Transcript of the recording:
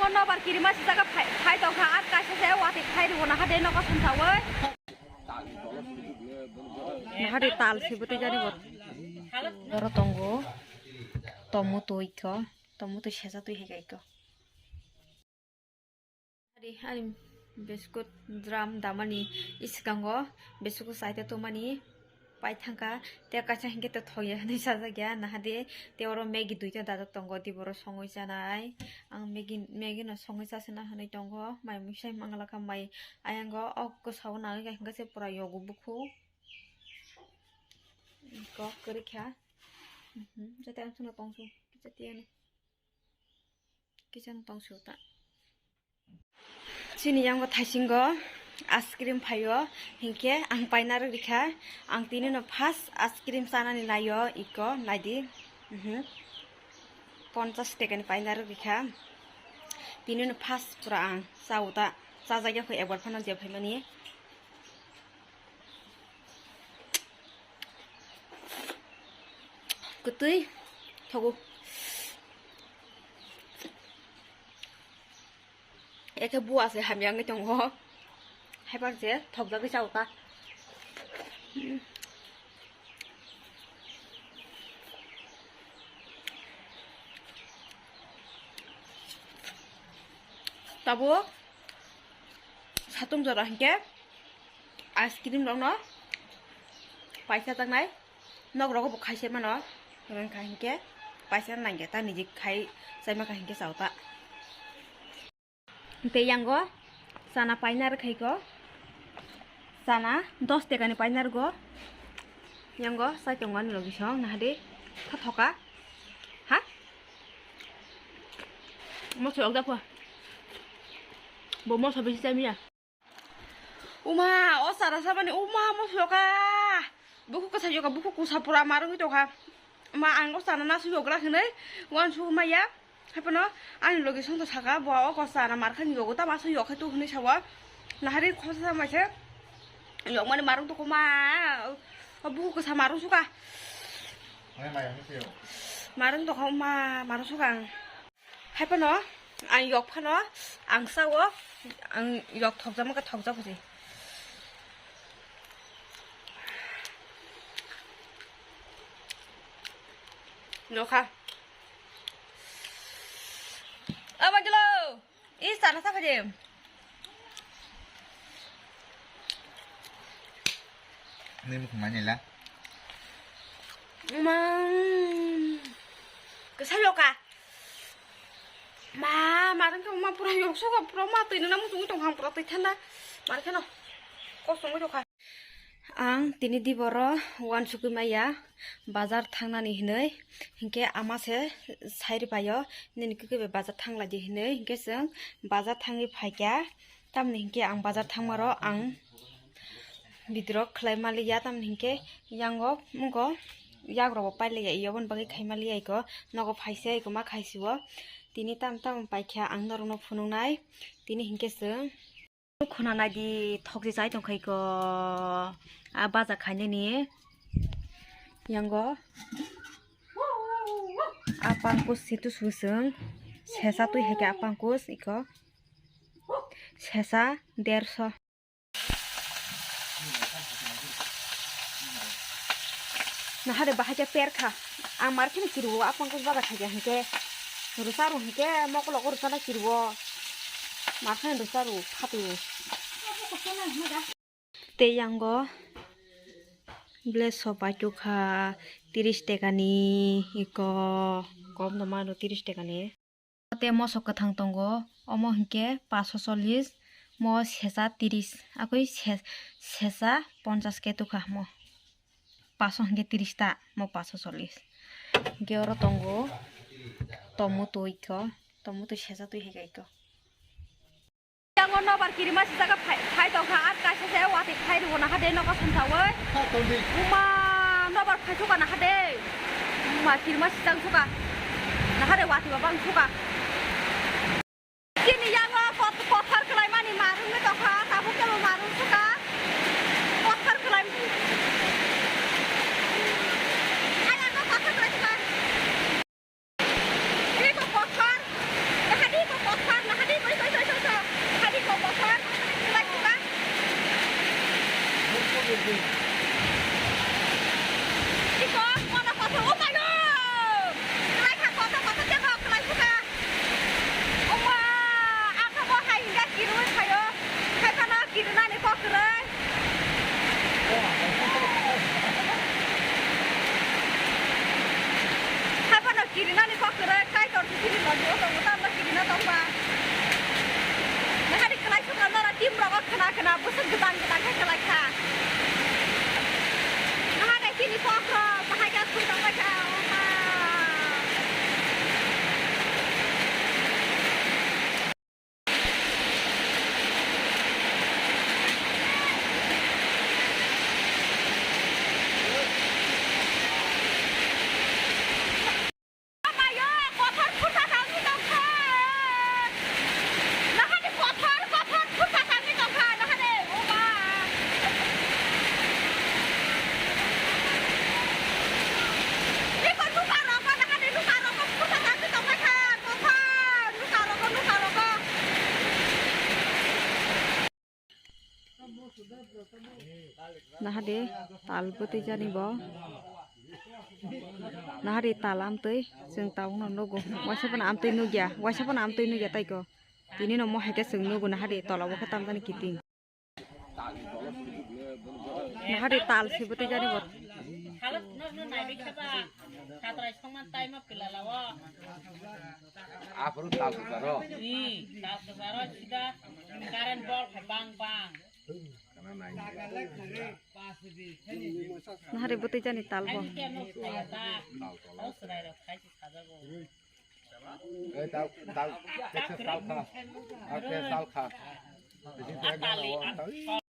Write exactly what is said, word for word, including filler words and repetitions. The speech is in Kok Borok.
Nobar kirima sijak phai, phai tongkha, ar kaisa se watwi khai rwo naha de nogo songchawi. Naha de tal se bwtwi jani bo. Oro tongo, tomu twi kho, tomu twi sesa twi hai kho. Ari, ani biscuit drum damani iskango biscuit saita tumani pai thangkha, te kaisa hinkhe te thokya hinwi sajak ya, naha de te oro Maggi duita dajak tongo, di boro songwi chanai. Ang Maggi, Maggi no songwi chasana hinwi tongo, mai mui sai manglakha, mai ayango o kwsao nangwi kha hinkhe se pura yogo bukhu. Kok kwrwi kha. Mhm, jate ang chwngno tongsu, jate ano. Kisa no tong su ta. Chini yango thaisingo ice cream phaio, hinkhe ang paina rwgwi kha. Ang tini no first ice cream chanani naio, iko naidi. Mhm. Ponchas tekani paina rwgwi kha. Tini no first pura ang chao ta. Chajak ya kho ekbar phano je phaimani. Kwtwi thogo. Eke bua se hamya wngwi tongo. Haibar je thokjagwi chao ta. Tabuk satung jora hinkhe ice cream rokno paisa jaknai. Nok rogo bo khai se mano, wngkha hinkhe paisa nangya ta niji khai chaima kha hinkhe chao ta. Tei yango chana paina rwkhaikho, chana dos tekani paina rwgo. Yango chai tongo ani logi song nahadi kha thoka ha. Moso yokda pho, bo moso bisi chai miya. Uma, o chara samani, uma, mo soka. Buku kwsa yoka, buku kusa pura marungwi tokha. Ma, ang o chana na suyok rak hinwi, wan su maya. Haipano, ani logi songto saka, bo o ko chana markha ni yogo, tama suyok khai tu hinwi sawa. Nahari khosa samai se, yok mani marung toko ma, o buku kwsa marung suka. Marung tokha, ma, marung suka ang. Haiphano ang yok phano ang sao, ang yok thokjakma khe thokjak buji. Nokha. Abagilo, i sana sa khaje. Ni mukhu mani la. Mang. Kesa yoka. Ma, marang khe ma pura yoksoka, pura ma twi nang muchungwi tongkha, pura twi thanda. Mar kheno kosongwi tongkha. Ang tini di boro wansukwi maya bazar thangnani hinwi, hinkhe ama se sai rwbaio, "Nini kwkwi bai bazar thanglaidi," hinwi, hinkhe chwng bazar thangwi phaikha. Tamni hinkhe ang bazar thangmaro ang bidrok khlai maliya, tamni hinkhe yango wngkho yagrokbo pailiya, iyabo ni bagwi khai maliya iko, nogo phaisa iko ma khaisio. Tini tam tam paikha ang norokno phunuknai, tini hinkhe chwng khuna naidi thokjwi chai tongkha iko, a baja khainani yango a pangkus situ su chwng sesa twi hai khe a pangkus iko. Sesa derso. Nahade bahai khe per kha. Ang mar kheno kirwo, apang khe baga thaiya hinkhe. Rwsa rw hinkhe mokologo rwsa na kirwo. Mar kheno rwsa rw phatwi. Tei yango ble sopai tukha tiris tekani iko, kom no mano tiris tekani. Tei moso kwthang tongo, omo hinkhe paso chollish, mo sesa tiris, akoi se-, sesa ponchas khe tukha mo. Paso hinkhe tiris ta, mo paso chollish. Hinkhe oro tongo tomato iko, tomato sesa twi hai kha iko. Yango nobar kirima sijak phai, phai tongkha, ar kaisa se watwi khai rwo naha de nogo songchawi. Uma, nobar phai suka naha de. Uma, kirima sijak suka. Naha de watwi ba bang suka. Chini yango kot-, kothar kwlaimani marung ni tongkha, tabuk kebo marung suka. Kothar kwlai. Ayang no kothar kwlai suka. Iko kothar, naha de iko kothar, naha Gwdang gwdang khe kwlai kha. Nahardi chini kok rok bahai khe khum tong bai kha. O ma. Amayo, kothor phursa tangwi tongkha. Nahani kothor, kothor phursa tangwi tongkha, nahani, oba. Iko nuka rokbo, nahani nuka rokbo phursa tangwi tongkha, kothor, nuka rokbo, nuka rokbo. Nahardi tal bwtwi jani bo. Nahardi tal amtwi chwng tabukno nugo. Waisa phano amtwi nukya, waisa phano amtwi nukya taiko. Tini no mo hai khe chwng nugo nahardi tola o khe tamjani kiting. Nahardi tal se bwtwi jani bo. Halok nokno naiwi kheba. Satrai songman taima pilala o. Aphuru tal kwcharo. Ni, tal kwcharo sida current bol khai bang bang. Nahardi bwtwi jani tal bo. Ai, khe no saya ta. O serai rok khai si sajago. Ei, tal, tal, khe tal kha. Tal khe tal kha. Bisi khe tal kha.